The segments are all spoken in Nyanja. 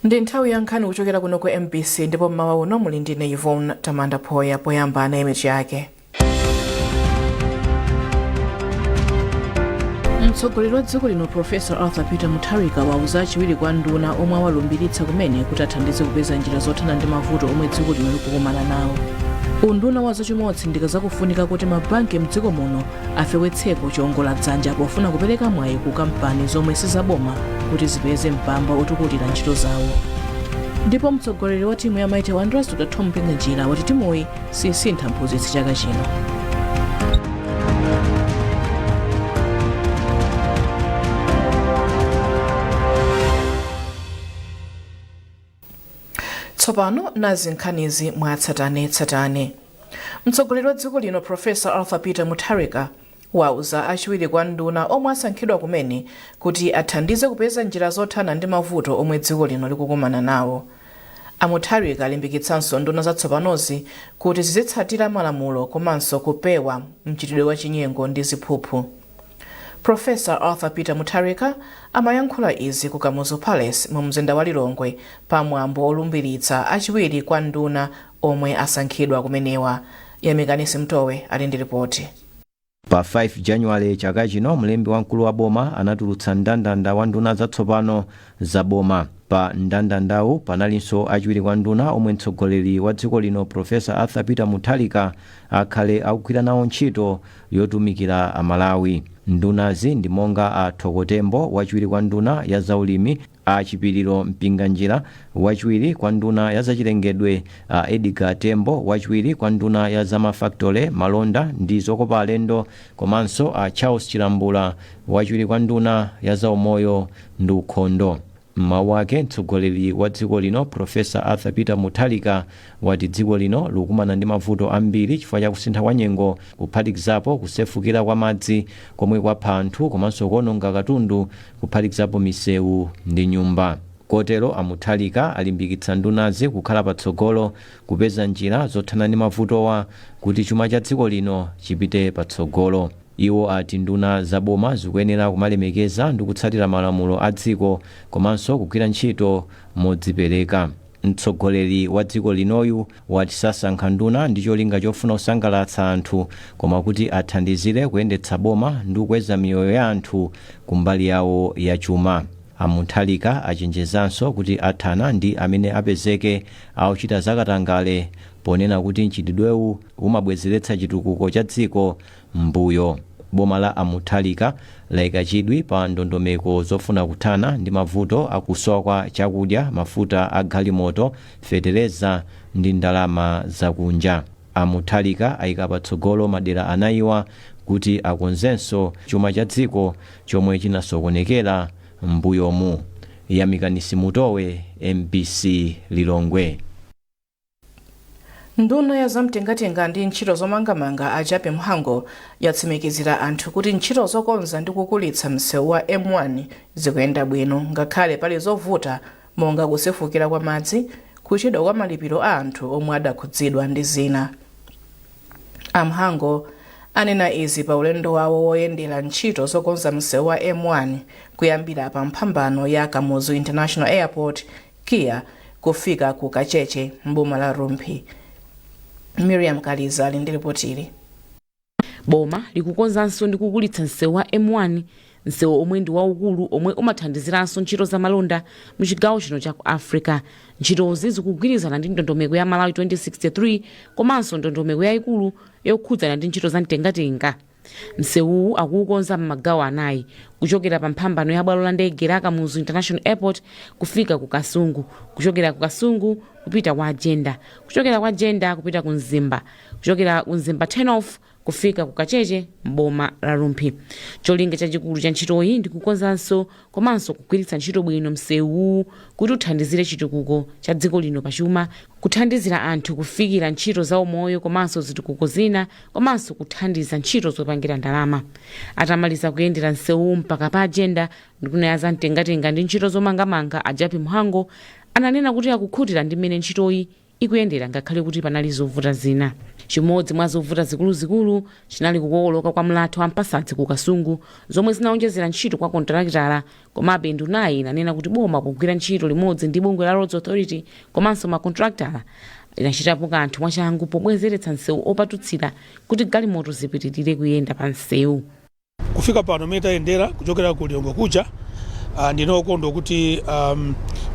Ndi nthawi ya nkhani kuchokera kuno ku MBC, ndipo mmawa uno muli ndine Yvonne Tamanda Phoya. Poyamba, nayi mitu yake. Mtsogoleri wa dziko lino, Profesa Arthur Peter Mutharika, wauza achiwiri kwa nduna omwe awalumbiritsa kumene kuti athandize kupeza njira zothana ndi mavuto omwe dziko lino likukumana nawo. Unduna wa zachuma watsindika zakufunika kuti mabanki mdziko muno afewetseko chiwongola dzanja pofuna kupereka mwayi ku kampani zomwe sizaboma kuti zipeze mpamba otukulira ntchito zawo. Ndipo mtsogoleri wa timu ya Mighty Wanderers, Dr Thom Mpinganjira, wati timuyi sisintha mphunzitsi chaka chino. Tsopano nazi nkhanizi mwatsatanetsatane. Mtsogoleri wa dziko lino, Profesa Arthur Peter Mutharika, wauza achiwiri kwa nduna omwe asankhidwa kumene kuti athandize kupeza njira zothana ndi mavuto omwe dziko lino likukumana nawo. A Mutharika alimbikitsanso nduna zatsopanozi kuti zizitsatira malamulo komanso kupewa mchitidwe wa chinyengo ndi ziphuphu. Profesa Arthur Peter Mutharika amayankhula izi ku Kamuzu Palace mu mzinda wa Lilongwe pa mwambo olumbiritsa achiwiri kwa nduna omwe asankhidwa kumenewa. Yamikani Simtowe ali ndi ripoti. Pa 5 Januwale chaka chino, mlembi wamkulu wa boma anatulutsa mndandanda wa nduna zatsopano za boma. Pa mndandandawu panalinso achiwiri kwa nduna omwe mtsogoleri wa dziko lino, Profesa Arthur Peter Mutharika, akhale akugwira nawo ntchito yotumikira Amalawi. Ndunazi ndi monga a Thoko Tembo, wachiwiri kwa nduna ya zaulimi, a Chipiliro Mpinganjira, wachiwiri kwa nduna ya zachilengedwe, a Edgar Tembo, wachiwiri kwa nduna ya zamafakitole, malonda ndi zokopa alendo, komanso a Charles Chilambula, wachiwiri kwa nduna ya zaumoyo ndi ukhondo. M'mawu ake, mtsogoleri wa dziko lino, Profesa Arthur Peter Mutharika, wati dziko lino likukumana ndi mavuto ambiri chifukwa cha kusintha kwa nyengo, kuphatikizapo kusefukira kwa madzi komwe kwapha anthu komanso kuononga katundu, kuphatikizapo misewu ndi nyumba. Kotero a Mutharika alimbikitsa ndunazi kukhala patsogolo kupeza njira zothana ndi mavutowa kuti chuma cha dziko lino chipite patsogolo. Iwo ati nduna za boma zikuyenera kumalemekeza ndi kutsatira malamulo a dziko komanso kugwira ntchito modzipereka. Mtsogoleri wa dziko linoyu wati sasankha nduna ndi cholinga chofuna kusangalatsa anthu koma kuti athandizire kuyendetsa boma ndi kukweza miyoyo ya anthu kumbali yawo ya chuma. A Mutharika achenjezanso kuti athana ndi amene apezeke akuchita zakatangale ponena kuti mchitidwewu umabwezeretsa chitukuko cha dziko m'mbuyo. Boma la a Mutharika laika chidwi pa ndondomeko zofuna kuthana ndi mavuto a kusowa kwa chakudya, mafuta a galimoto, fetereza ndi ndalama zakunja. A Mutharika ayika patsogolo madera anayiwa kuti akonzenso chuma cha dziko chomwe chinasokonekera m'mbuyomu. Yamikani Simutowe, MBC Lilongwe. Nduna ya zamtengatenga ndi ntchito zomangamanga, a Jappie Mhango, yatsimikizira anthu kuti ntchito zokonza ndi kukulitsa msewu wa M1 zikuyenda bwino ngakhale pali zovuta monga kusefukira kwa madzi, kuchedwa kwa malipiro a anthu omwe adakhudzidwa ndi zina. A Mhango anena izi pa ulendo wawo woyendera ntchito zokonza msewu wa M1 kuyambira pa mphambano ya Kamuzu International Airport, KIA, kufika ku Kacheche m'boma la Rumphi. Miriam Kaliza ali ndi ripotili. Boma likukonzanso ndi kukulitsa msewu wa M1, msewu omwe ndi waukulu omwe umathandiziranso ntchito za malonda mu chigawo chino cha ku Africa. Ntchitozi zikugwirizana ndi ndondomeko ya Malawi 2063 komanso ndondomeko yayikulu yokhudzana ndi ntchito za mtengatenga. Msewuwu akuukonza m'magawo anayi, kuchokera pa mphambano ya bwalo la ndege la Kamuzu International Airport kufika ku Kasungu, kuchokera ku Kasungu kupita kwa Jenda, kuchokera kwa Jenda kupita ku Mzimba, kuchokera ku Mzimba turn-off kufika ku Kacheche m'boma la Rumphi. Cholinga chachikulu cha ntchitoyi ndi kukonzanso komanso kugwiritsa ntchito bwino msewuwu kuti uthandizire chitukuko cha dziko lino pachuma, kuthandizira anthu kufikira ntchito za umoyo komanso zitukuko zina, komanso kuthandiza ntchito zopangira ndalama. Atamaliza kuyendera msewuwu mpaka pa Jenda, nduna ya zamtengatenga ndi ntchito zomangamanga, a Jappie Mhango, ananena kuti akukhutira ndi mmene ntchitoyi Ikuyendera ngakhale kuti panali zovuta zina. Chimodzi mwa zovuta zikuluzikulu chinali kukokoloka kwa mlatho wa Mpasadzi ku Kasungu, zomwe zinaonjezera ntchito kwa kontrakitala. Komabe ndunayi inanena kuti boma pogwira ntchito limodzi ndi bungwe la Roads Authority komanso makontrakitala linachitapo kanthu mwachangu pobwezeretsa msewu opatutsira kuti galimoto zipitirire kuyenda pa msewu. Kufika pano mmene tayendera kuchokera ku Lilongwe kuja, ndine okondwa kuti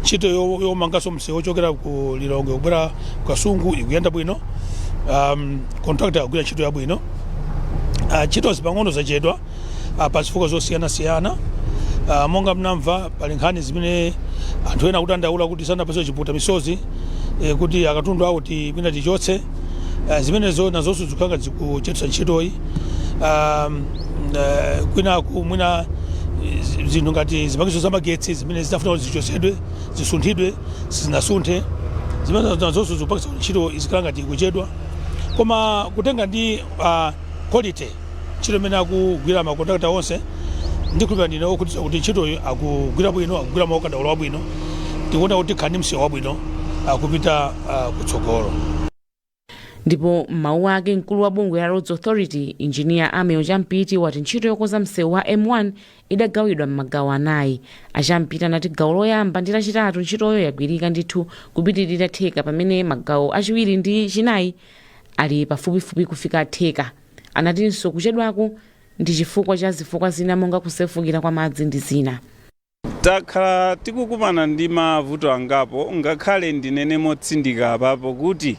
ntchito yomanganso msewu ochokera ku Lilongwe kubwera ku Kasungu ikuyenda bwino. Contractor akugwira ntchito yabwino. Ntchitozi pang'ono zachedwa pa zifukwa zosiyanasiyana. Monga mnamva, pali nkhani zimene anthu ena akudandaula kuti sanapatsidwe chipukuta misozi kuti akatundu awo mwina tichotse. Zimenezo nazonso zikukhala zikuchedwetsa ntchitoyi. Kwinaku mwina zinthu ngati zipangizo zamagetsi zimene zinafuna kuti zichotsedwe, zisunthidwe, sizinasunthe. Zimene nazonso zikupangitsa kuti ntchito izikhala ngati ikuchedwa. Koma kutenga ndi quality ntchito imene akugwira makontrakta onse, ndikhulupirira, ndine okhutitsa kuti ntchitoyi akugwira bwino, akugwira mwaukadaulo wabwino. Tikuona kuti tikhala ndi msewu wabwino akupita kutsogolo. Ndipo m'mawu ake, mkulu wa bungwe la Roads Authority, Injiniya Ameo Champiti, wati ntchito yokonza msewu wa M1 idagawidwa m'magawo anayi. Achampiti anati gawo loyamba ndi lachitatu ntchitoyo yagwirika ndithu kupitirira theka, pamene magawo achiwiri ndi chinayi ali pafupifupi kufika theka. Anatinso kuchedwako ndi chifukwa cha zifukwa zina monga kusefukira kwa madzi ndi zina. Takhala tikukumana ndi mavuto angapo, ngakhale ndinene motsindika apapo kuti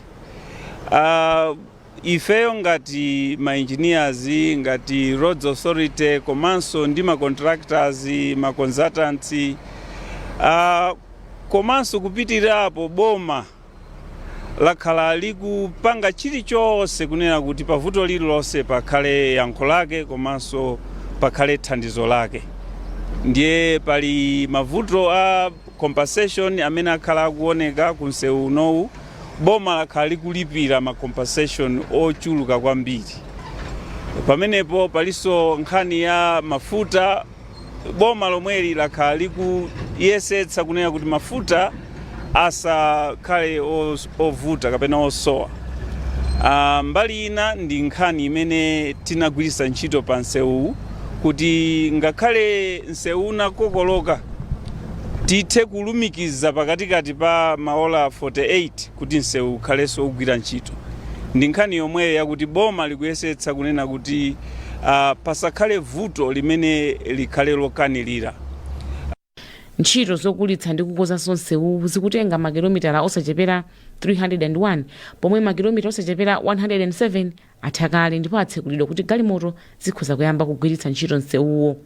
ifeyo ngati ma engineers, ngati Roads Authority, komanso ndi ma contractors, ma consultants, komanso kupitirirapo boma lakhala likupanga chilichonse kunena kuti pavuto lililonse pakhale yankho lake komanso pakhale thandizo lake. Ndiye pali mavuto a compensation amene akhala akuoneka ku msewu unowu. Boma lakhala likulipira ma compensation ochuluka kwambiri. Pamenepo palinso nkhani ya mafuta. Boma lomweli lakhala likuyesetsa kunena kuti mafuta asakhale ovuta kapena osowa. Mbali ina ndi nkhani imene tinagwiritsa ntchito pa msewuwu kuti ngakhale msewu unakokoloka, tithe kulumikiza pakatikati pa maola 48 kuti msewu ukhalenso ugwira ntchito. Ndi nkhani yomweyo yakuti boma likuyesetsa kunena kuti pasakhale vuto limene likhale lokanirira. Ntchito zokulitsa ndi kukonzanso msewuwu zikutenga makilomitala osachepera 301, pomwe makilomita osachepera 107 atha kale ndipo atsekulidwa kuti galimoto zikhoza kuyamba kugwiritsa ntchito msewuwo.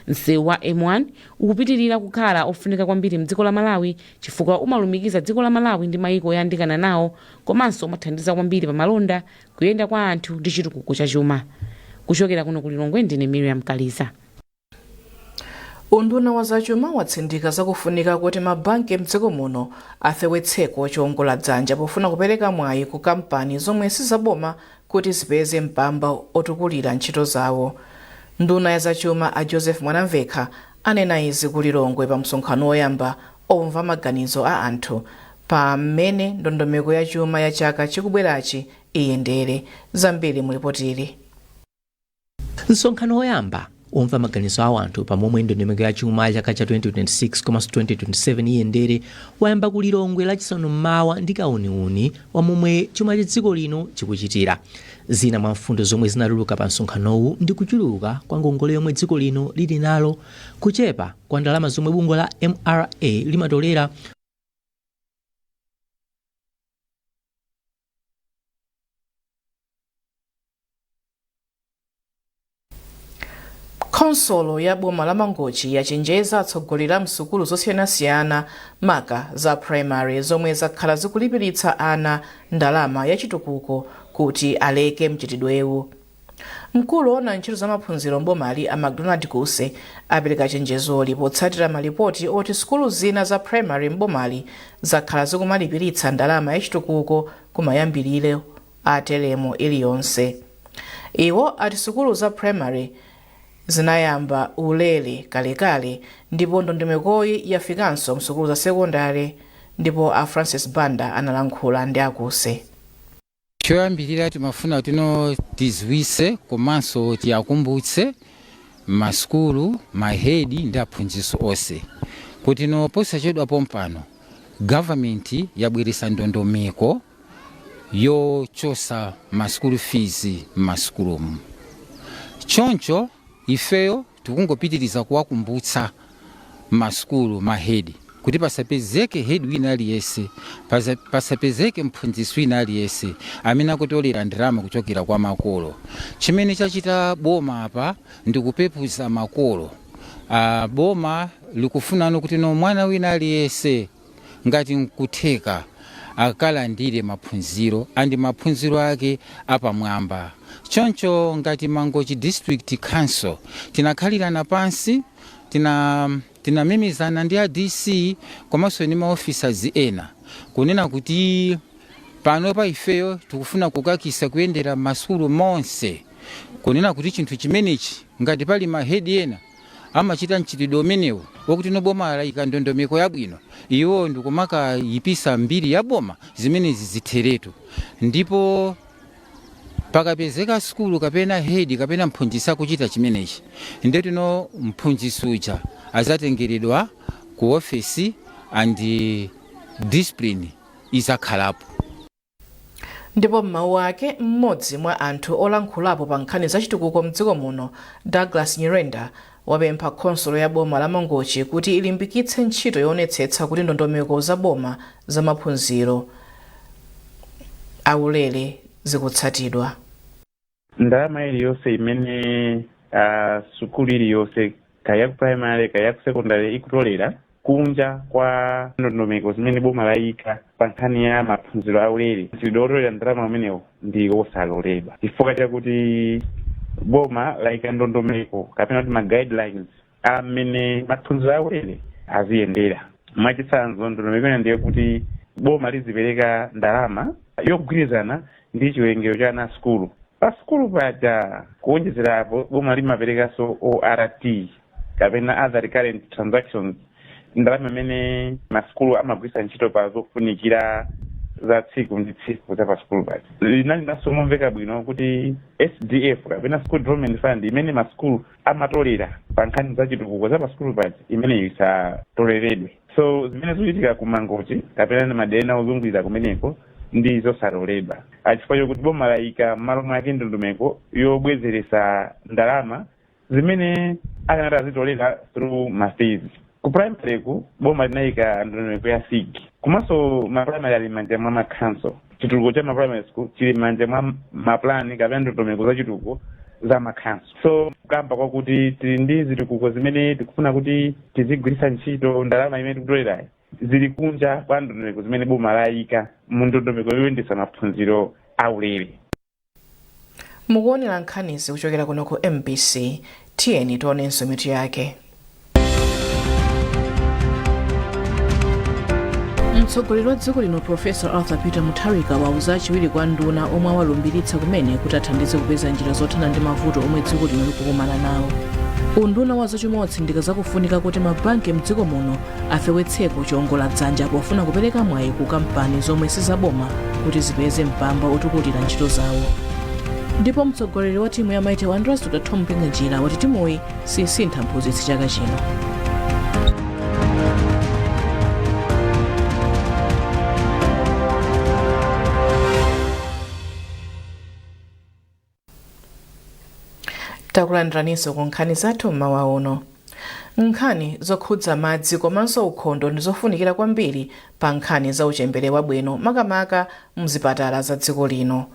Msewu wa M1 ukupitirira kukhala ofunika kwambiri mdziko la Malawi chifukwa umalumikiza dziko la Malawi ndi mayiko oyandikana nawo, komanso umathandiza kwambiri pa malonda, kuyenda kwa anthu ndi chitukuko cha chuma. Kuchokera kuno ku Lilongwe, ndine Miriam Kaliza. Unduna wa zachuma watsindika zakufunika kuti mabanki mdziko muno afewetseko chiwongola dzanja pofuna kupereka mwayi ku kampani zomwe sizaboma kuti zipeze mpamba otukulira ntchito zawo. Nduna ya zachuma a Joseph Mwanamvekha anena izi ku Lilongwe pa msonkhano woyamba omva maganizo a anthu pa mmene ndondomeko ya chuma ya chaka chikubwerachi iyendere. Zambiri mulipotili. Msonkhano woyamba womva maganizo a anthu pamomwe ndondomeko ya chuma ya chaka cha 2026 komanso 2027 iyendere wayamba ku Lilongwe Lachisanu mmawa ndi kauniuni wa momwe chuma cha dziko lino chikuchitira. Zina mwa mfundo zomwe zinatuluka pa msonkhanowu ndi kuchuluka kwa ngongole yomwe dziko lino lili nalo, kuchepa kwa ndalama zomwe bungwe la MRA limatolera, Khonsolo ya boma la Mangochi yachenjeza atsogoleri a msukulu zosiyanasiyana, maka za primary, zomwe zakhala zikulipiritsa ana ndalama yachitukuko kuti aleke mchitidwewu. Mkulu woona ntchito za maphunziro mbomali a Macdonald Kuse apereka chenjezoli potsatira malipoti oti sukulu zina za primary mbomali zakhala zikumalipiritsa ndalama yachitukuko kumayambiriro a teremu iliyonse. Iwo ati sukulu za primary zinayamba ulere kalekale ndipo ndondomekoyi yafikanso msukulu za sekondari. Ndipo a Francis Banda analankhula ndi Akuse. Choyambirira, timafuna tino tiziwise komanso tiyakumbutse masukulu, mahedi ndi aphunzitsi onse kuti no posachedwa pompano government yabweresa ndondomeko yochosa ma school fees m'masukulumu. Choncho ifeyo tikungopitiriza kuwakumbutsa masukulu, mahedi, kuti pasapezeke head wina aliyense, pasapezeke mphunzitsi wina aliyense amene akutolera ndalama kuchokera kwa makolo. Chimene chachita boma apa ndikupepuza makolo. Boma likufunano kuti no mwana wina aliyense, ngati nkutheka, akalandire maphunziro andi maphunziro ake apamwamba. Choncho ngati Mangochi District Council tinakhalirana pansi, tinamemezana ndi a DC komanso ndi maofficers ena kunena kuti pano pa ifeyo tikufuna kukakisa kuyendera masukulu monse kunena kuti chinthu chimenechi, ngati pali mahedi ena amachita mchitidwe umenewu wokuti no boma layika ndondomeko yabwino, iwo ndikumakayipisa mbiri ya boma, zimenezi zitheretu. Ndipo pakapezeka sukulu kapena head kapena mphunzitsi akuchita chimenechi, ndetino mphunzitsi uja azatengeredwa ku ofesi and discipline izakhalapo. Ndipo m'mawu ake, mmodzi mwa anthu olankhulapo pa nkhani zachitukuko mdziko muno, Douglas Nyirenda, wapempha khonsolo ya boma la Mangochi kuti ilimbikitse ntchito yoonetsetsa kuti ndondomeko za boma za maphunziro aulere zikutsatidwa. Ndalama iliyonse imene sukulu iliyonse, kaya ku primary kaya ku secondary, ikutolera kunja kwa ndondomeko zimene boma layika pa nkhani ya maphunziro aulere, mchitidwe wotolera ndalama umenewo ndi wosaloledwa, chifukwa chakuti boma layika ndondomeko kapena kuti ma guidelines amene maphunziro aulere aziyendera. Mwachitsanzo, ndondomeko ina ndiye kuti boma lizipereka ndalama yogwirizana ndi chiwerengero cha ana sukulu pa sukulu paja. Kuwonjezerapo, boma limaperekanso ORT kapena other recurrent transactions, ndalama imene masukulu amagwiritsa ntchito pa zofunikira za tsiku ndi tsiku za pa sukulu paja. Linalinso momveka bwino kuti SDF kapena School Development Fund imene masukulu amatolera pa nkhani za chitukuko za pa sukulu paja, imeneyo isatoleredwe. So zimene zikuchitika ku Mangochi kapena madera ena ozungulira kumeneko ndi zosaloledwa, chifukwa chokuti boma layika m'malo mwake ndondomeko yobwezeresa ndalama zimene akanati azitolera through ma fees. Ku primary ku boma linayika ndondomeko ya SIG, komanso ma primary ali m'manja mwa ma council. Chitukuko cha ma primary school chili m'manja mwa maplani kapena ndondomeko za chitukuko za ma council. So kamba kwakuti tili ndi zitukuko zimene tikufuna kuti tizigwiritsa ntchito ndalama imene tikutolerayi, zili kunja kwa ndondomeko zimene boma layika mu ndondomeko yoyendetsa maphunziro aulere. Mukuonera nkhanizi kuchokera kuno ku MBC. Tiyeni tionenso mitu yake. Mtsogoleri wa dziko lino, Professor Arthur Peter Mutharika, wauza achiwiri kwa nduna omwe awalumbiritsa kumene kuti athandize kupeza njira zothana ndi mavuto omwe dziko lino likukumana nawo. Unduna wa zachuma watsindika zakufunika kuti mabanki mdziko muno afewetseko chiwongola dzanja pofuna kupereka mwayi ku kampani zomwe sizaboma kuti zipeze mpamba otukulira ntchito zawo. Ndipo mtsogoleri wa timu ya Mighty Wanderers, Dr Thom Mpinganjira, wati timuyi sisintha mphunzitsi chaka chino. Takulandiraninso ku nkhani zathu mmawa uno. Nkhani zokhudza madzi komanso ukhondo ndi zofunikira kwambiri pa nkhani za uchembere wabwino, makamaka mzipatala za dziko lino.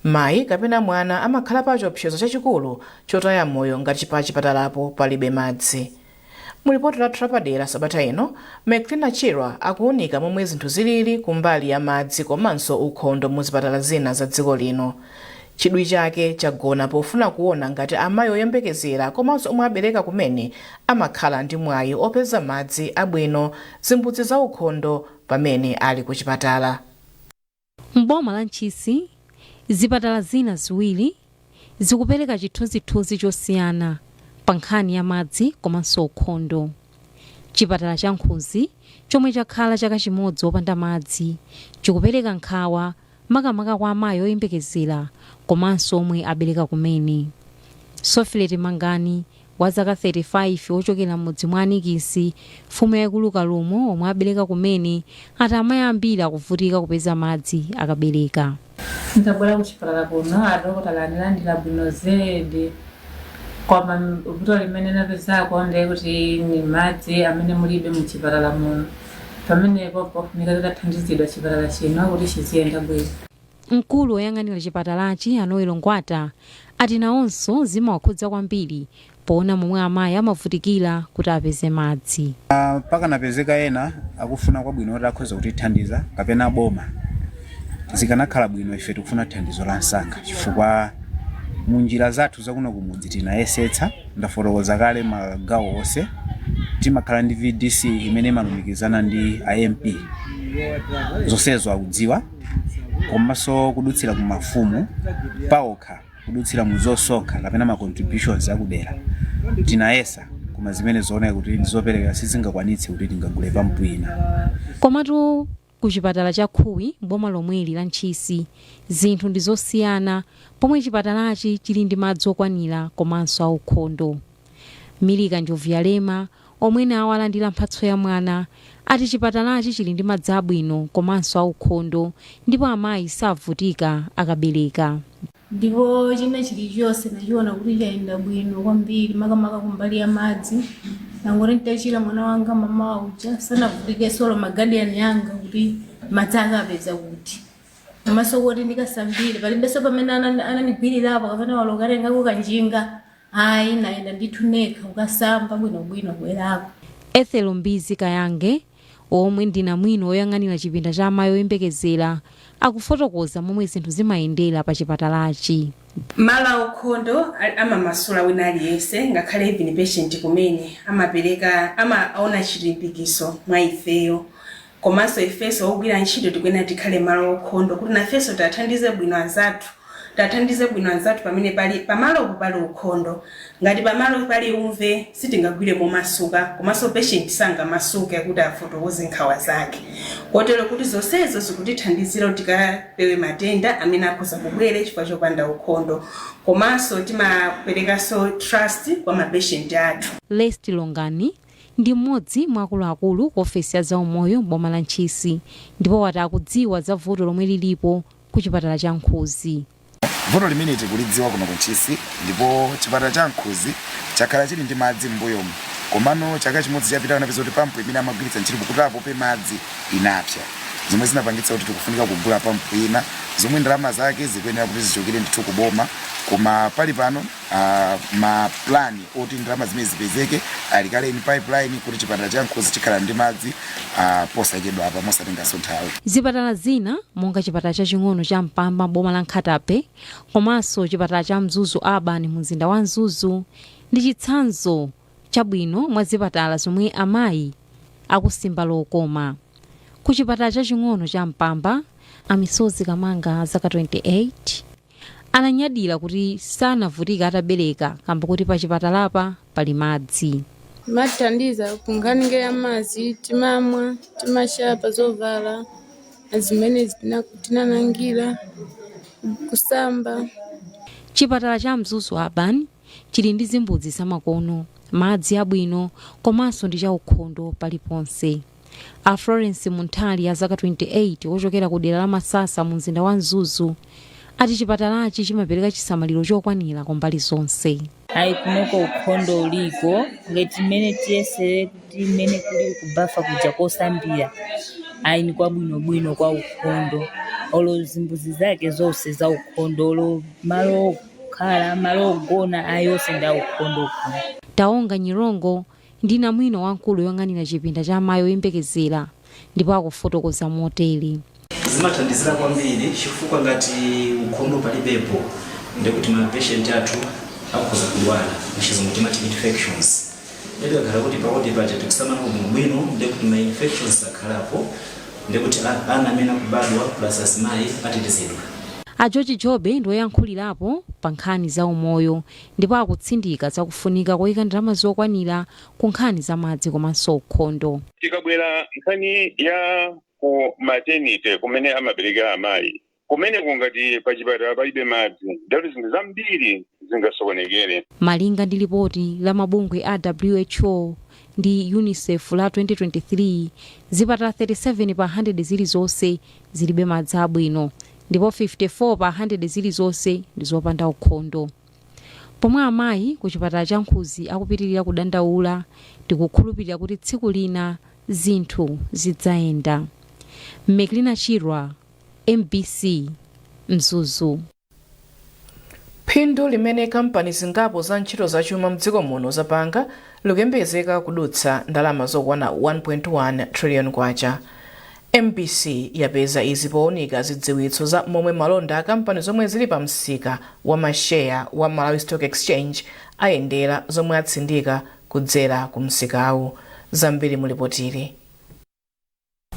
Mayi kapena mwana amakhala pa chiopsezo chachikulu chotaya moyo ngati pa chipatalapo palibe madzi. Mu ripoti lathu lapadera sabata ino, Mclina Chirwa akuunika momwe zinthu zilili kumbali ya madzi komanso ukhondo mu zipatala zina za dziko lino. Chidwi chake chagona pofuna kuona ngati amayi oyembekezera komanso omwe abereka kumene amakhala ndi mwayi opeza madzi abwino, zimbudzi za ukhondo pamene ali ku chipatala. M'boma la Ntchisi, zipatala zina ziwiri zikupereka chithunzithunzi chosiyana pa nkhani ya madzi komanso ukhondo. Chipatala cha Nkhunzi, chomwe chakhala chaka chimodzi wopanda madzi, chikupereka nkhawa makamaka kwa amayi oyembekezera komanso omwe abereka kumene. Sofileti Mangani wa zaka 35, wochokera m'mudzi mwa Anikisi, mfumu yayikulu Kalumo, omwe abereka kumene, ati amayi ambiri akuvutika kupeza madzi akabereka. Ndabwera kuchipatala kuno, adokotala anilandira bwino zedi, koma vuto limene napezako ndiye kuti ni madzi amene mulibe muchipatala muno. Pamenepo pofunika titathandizidwa chipatala chino kuti chiziyenda bwino. Mkulu woyang'anira chipatalachi, Anoelo Ngwata, ati nawonso zimawakhudza kwambiri poona momwe amayi amavutikira kuti apeze madzi. Pakanapezeka ena akufuna kwabwino kuti akhoza kutithandiza kapena boma, zikanakhala bwino. Ife tikufuna thandizo la msanga chifukwa munjira zathu zakuno kumudzi tinayesetsa. Ndafotokoza kale magawo onse, timakhala ndi VDC imene imalumikizana ndi IMP, zonsezo akudziwa, komanso kudutsira ku mafumu paokha, kudutsira mu zosonkha kapena ma contributions akudera tinayesa, koma zimene zooneka kuti ndizopereka sizingakwanitse kuti tingagule pampu ina. Komatu ku chipatala cha Khuwi boma lomweli la Ntchisi zinthu ndi zosiyana, pomwe chipatalachi chili ndi madzi okwanira komanso aukhondo. Milika Njovuyalema, omwe nawo alandira mphatso ya mwana, ati chipatalachi chili ndi madzi abwino komanso aukhondo ndipo amayi savutika akabereka. Ndipo china chilichonse nachiona kuti chayenda bwino kwambiri, makamaka kumbali ya madzi. Nangoti ntachira mwana wanga mama uja sanavutikenso olo magadiyani yanga kuti madzi akapeza kuti, komanso kuti ndikasambire palibenso pamene anandigwirirapo kapena walo ukatengako kanjinga, ayi, nayenda ndithu nekha kukasamba bwinobwino kubwerako. Ethel Mbizi Kayange, omwe ndi namwino woyang'anira chipinda cha amayi oyembekezera, akufotokoza momwe zinthu zimayendera pa chipatalachi. Malo aukhondo amamasula wina aliyense, ngakhale even patient kumene amapereka, amaona chilimbikiso mwa ifeyo. Komanso ifenso ogwira ntchito tikuyenera tikhale malo aukhondo kuti nafenso tathandize bwino anzathu, tathandize bwino anzathu pamene pali pamalopo pali ukhondo. Ngati pamalo pali umve, sitingagwire momasuka, komanso patient sangamasuke kuti afotokoze nkhawa zake, kotero kuti zonsezo zikutithandizira kuti tikapewe matenda amene akhoza kubwere chifukwa chopanda ukhondo. Komanso timaperekanso trust kwa mapatient athu. Lest Longani ndi mmodzi mwa akuluakulu ku ofesi ya zaumoyo m'boma la Ntchisi ndipo wati akudziwa za vuto lomwe lilipo ku chipatala cha Nkhuzi. Vuto limene tikulidziwa kuno ku Ntchisi, ndipo chipatala cha Nkhuzi chakhala chili ndi madzi m'mbuyomu, komano chaka chimodzi chapita anapeza kuti pampu imene amagwiritsa ntchito kuti apope madzi inapsa, zomwe zinapangitsa kuti tikufunika kugula pampu ina, zomwe ndalama zake zikuyenera kuti zichokere ndithu kuboma. Koma pali pano ma plan oti ndalama zimene zipezeke ali kale in pipeline kuti chipatala cha Nkhuzi chikhala ndi madzi posachedwa apa, mosatenganso nthawi. Zipatala zina monga chipatala chaching'ono cha Mpamba boma la Nkhata Bay komanso chipatala cha Mzuzu Urban mu mzinda wa Mzuzu ndi chitsanzo chabwino mwa zipatala zomwe amayi akusimba lokoma. Ku chipatala chaching'ono cha Mpamba, Amisozi Kamanga, zaka 28, ananyadira kuti sanavutika atabereka kamba kuti pa chipatalapa pali madzi. Mathandiza kunkhani ya madzi, timamwa, timachapa zovala zimene tinanangira, kusamba. Chipatala cha Mzuzu Urban chili ndi zimbudzi zamakono, madzi abwino komanso ndi chaukhondo paliponse. A Florence Munthali, a zaka 28, wochokera ku dera la Masasa mu mzinda wa Mzuzu, ati chipatalachi chimapereka chisamaliro chokwanira kumbali zonse. Ayi, kunoko ukhondo uliko. Ngati mmene tiyesere kuti mmene kuli kubafa kuja kosambira, ayi, ni kwabwinobwino, kwa ukhondo, olo zimbuzi zake zonse za ukhondo, olo malo okhala, malo ogona, ayi, onse ndi aukhondo kuno. Taonga Nyirongo ndi namwino wamkulu yoyang'anira chipinda cha amayi oyembekezera ndipo akufotokoza motere. Zimathandizira kwambiri chifukwa ngati ukhondo palibepo, ndikuti ma patient athu akhoza kudwala, mchizungu timati infections. Ndikakhala kuti pa ward paja tikusamala bwinobwino, ndikuti ma infections akhalapo, ndikuti ana amene akubadwa plus azimayi atetezedwa. A George Jobe ndi oyankhulirapo pa nkhani za umoyo ndipo akutsindika zakufunika koyika ndalama zokwanira ku nkhani za madzi komanso ukhondo. Tikabwera nkhani ya ku maternity, kumene amaberekera amayi, kumene kungati pachipatala palibe madzi, ndikuti zinthu zambiri zingasokonekere. Malinga ndi lipoti la mabungwe a WHO ndi UNICEF la 2023, zipatala 37 pa 100 zilizonse zilibe madzi abwino ndipo 54 pa 100 zilizonse ndi zopanda ukhondo. Pomwe amayi ku chipatala cha Nkhuzi akupitirira kudandaula, tikukhulupirira kuti tsiku lina zinthu zidzayenda. Meklina Chirwa, MBC, Mzuzu. Phindu limene kampani zingapo za ntchito zachuma mdziko muno zapanga likuyembekezeka kudutsa ndalama zokwana 1.1 trillion kwacha. MBC yapeza izi powunika zidziwitso za momwe malonda a kampani zomwe zili pa msika wa masheya wa Malawi Stock Exchange ayendera, zomwe atsindika kudzera ku msikawu. Zambiri mulipotiri.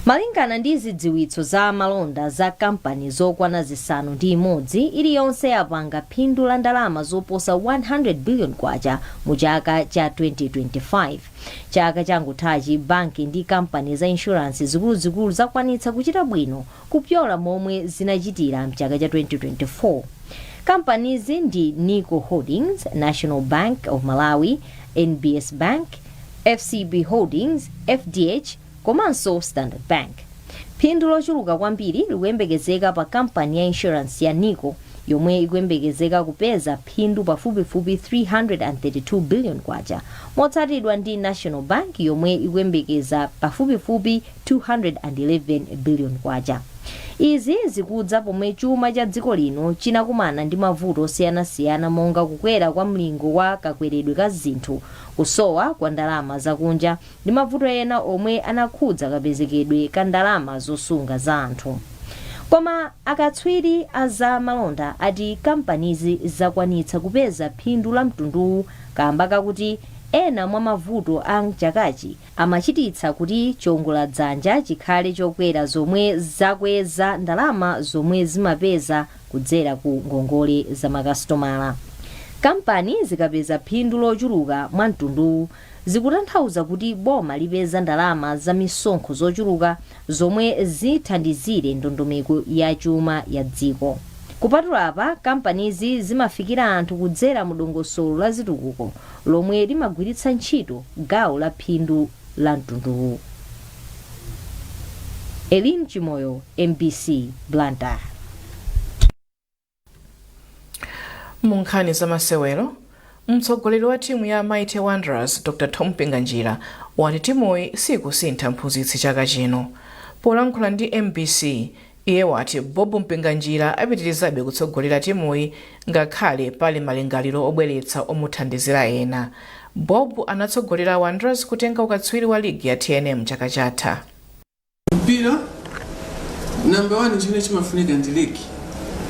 Malingana ndi zidziwitso za malonda za kampani zokwana 6, iliyonse yapanga phindu la ndalama zoposa 100 billion kwacha mu chaka cha 2025. Chaka changothachi, banki ndi kampani za insurance zikuluzikulu zakwanitsa kuchita bwino kupyola momwe zinachitira mchaka cha 2024. Kampanizi ndi Nico Holdings, National Bank of Malawi, NBS Bank, FCB Holdings, FDH komanso Standard Bank. Phindu lochuluka kwambiri likuyembekezeka pa kampani ya insurance ya Nico, yomwe ikuyembekezeka kupeza phindu pafupifupi 332 billion kwacha, motsatidwa ndi National Bank yomwe ikuyembekeza pafupifupi 211 billion kwacha. Izi zikudza pomwe chuma cha dziko lino chinakumana ndi mavuto osiyanasiyana, monga kukwera kwa mlingo wa kakweredwe ka zinthu, kusowa kwa ndalama zakunja ndi mavuto ena omwe anakhudza kapezekedwe ka ndalama zosunga za anthu. Koma akatswiri a za malonda ati kampanizi zakwanitsa kupeza phindu la mtunduwu kamba kakuti ena mwa mavuto a mchakachi amachititsa kuti chiwongoladzanja chikhale chokwera, zomwe zakweza ndalama zomwe zimapeza kudzera ku ngongole za makasitomala. Kampani zikapeza phindu lochuluka mwa mtunduwu, zikutanthauza kuti boma lipeza ndalama za misonkho zochuluka zomwe zithandizire ndondomeko ya chuma ya dziko. Kupatula apa, kampanizi zimafikira anthu kudzera mu dongosolo la zitukuko lomwe limagwiritsa ntchito gawo la phindu la mtunduwu. Elin Chimoyo, MBC, Blantyre. Mu nkhani za masewero, mtsogoleri wa timu ya Mighty Wanderers, Dr Tom Mpinganjira, wati timuyi sikusintha mphunzitsi chaka chino. Polankhula ndi MBC, iye wati Bob Mpinganjira apitirizabe kutsogolera timuyi ngakhale pali malingaliro obweretsa omuthandizira ena. Bob anatsogolera Wanderers kutenga ukatswiri wa ligi ya TNM chaka chatha. Mpira, number one chimene chimafunika ndi league.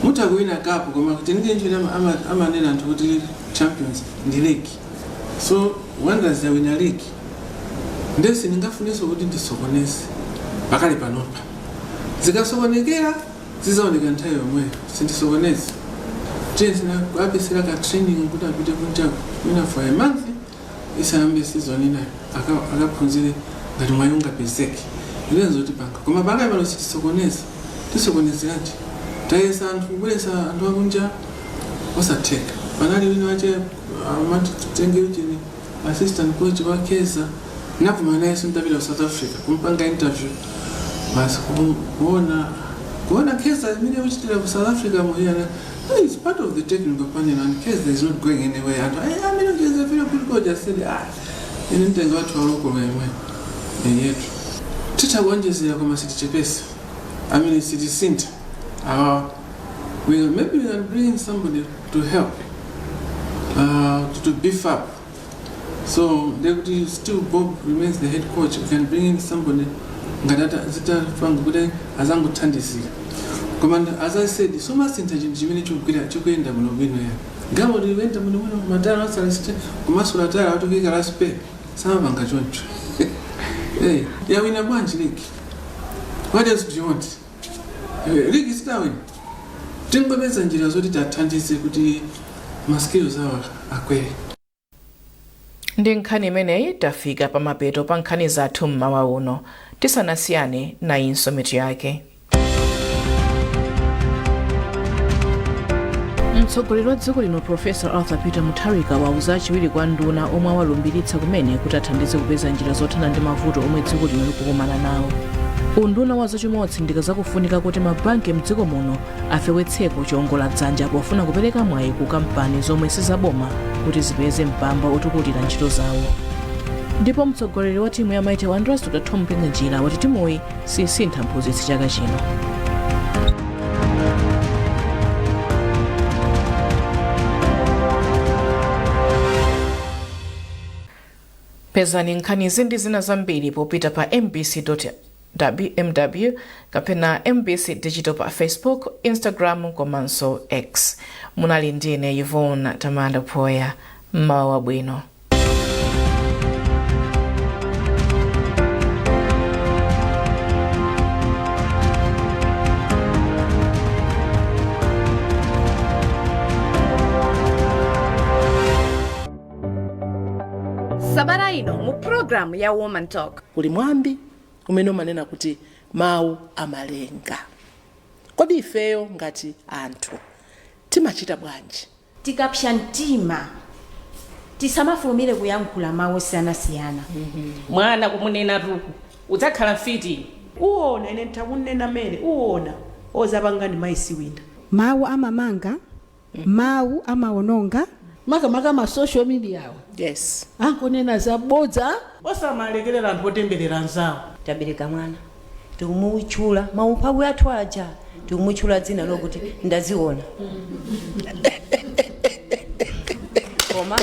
Mutha kuwina cup, koma chenicheni chimene amanena anthu kuti champions ndi league. So Wanderers yawina league, ndiye sindingafunenso kuti ndisokoneze pakali panopa. Zikasokonekera zizaoneka nthawi yomweyo. Sindisokoneze. Tiyesera kuapesera ka training kuti apite kunjaku mwina for a month isayambe season inayo, akaphunzire ngati mwayi ungapezeke ilezo zotipanga, koma pakali pano sitisokoneza. Tisokonezeranji? Tayesa anthu kubweresa anthu akunja, osatheka. Panali wina wache amati tenge uchini, assistant coach wa Keza, nakumana nayenso nditapita ku South Africa kumpanga interview. Basi, kuona Keza imene kuchitira ku South Africa muyana. No, he's part of the technical panel and Keza is not going anywhere. And I mean, he's a very good coach. I said, "Ah, ine mtengo wathu wa local yemwe yetu." Titha kuonjezera koma sitichepesa. I mean, sitisintha. Maybe we can bring in somebody to help, to beef up. So ndekuti still Bob remains the head coach. We can bring in somebody ngati zitapanga kuti azangothandizira. Koma as I said, sumasintha chinthu chimene chikugwira, chikuyenda bwinobwino. Ya galimoto ikuyenda bwinobwino, matayala asalisite kumasula tayala kuti kuyika la spare, samapanga choncho. Hey, yawina bwanji league? What else do you want? League sitawina. Tingopeza njira zoti tiathandize kuti ma skills awo akwere. Ndi nkhani imeneyi tafika pamapeto pa nkhani zathu mmawa uno. Tisanasiyane, nayinso mitu yake. Mtsogoleri wa dziko lino Profesa Arthur Peter Mutharika wauza achiwiri kwa nduna omwe awalumbiritsa kumene kuti athandize kupeza njira zothana ndi mavuto omwe dziko lino likukumana nawo. Unduna wa zachuma watsindika zakufunika kuti mabanki mdziko muno afewetseko chiwongola dzanja pofuna kupereka mwayi ku kampani zomwe sizaboma kuti zipeze mpamba otukulira ntchito zawo. Ndipo mtsogoleri wa timu ya Mighty Wanderers Dr Thom Mpinganjira wati timuyi sisintha mphunzitsi chaka chino. Pezani nkhanizi ndi zina zambiri popita pa mbc.mw kapena MBC Digital pa Facebook, Instagram komanso X. Munali ndine Yvonne Tamanda Phoya. Mmawa wabwino. Sabata ino mu programu ya Woman Talk, kuli mwambi umene umanena kuti mawu amalenga. Kodi ifeyo ngati anthu timachita bwanji? Tikapsa mtima tisamafulumire kuyankhula mawu osiyanasiyana. Mwana kumunena tuku udzakhala mfiti. Uwona ine ntakunena mere uwona ozapangani maisi wina. Mawu amamanga, mawu amawononga. Makamaka ma social media awa, yes, ankonena zabodza. Osamalekerera anthu otemberera anzawo. Tabereka mwana, tikumutchula maumphawi athu aja, tikumutchula dzina lokuti Ndaziona. Koma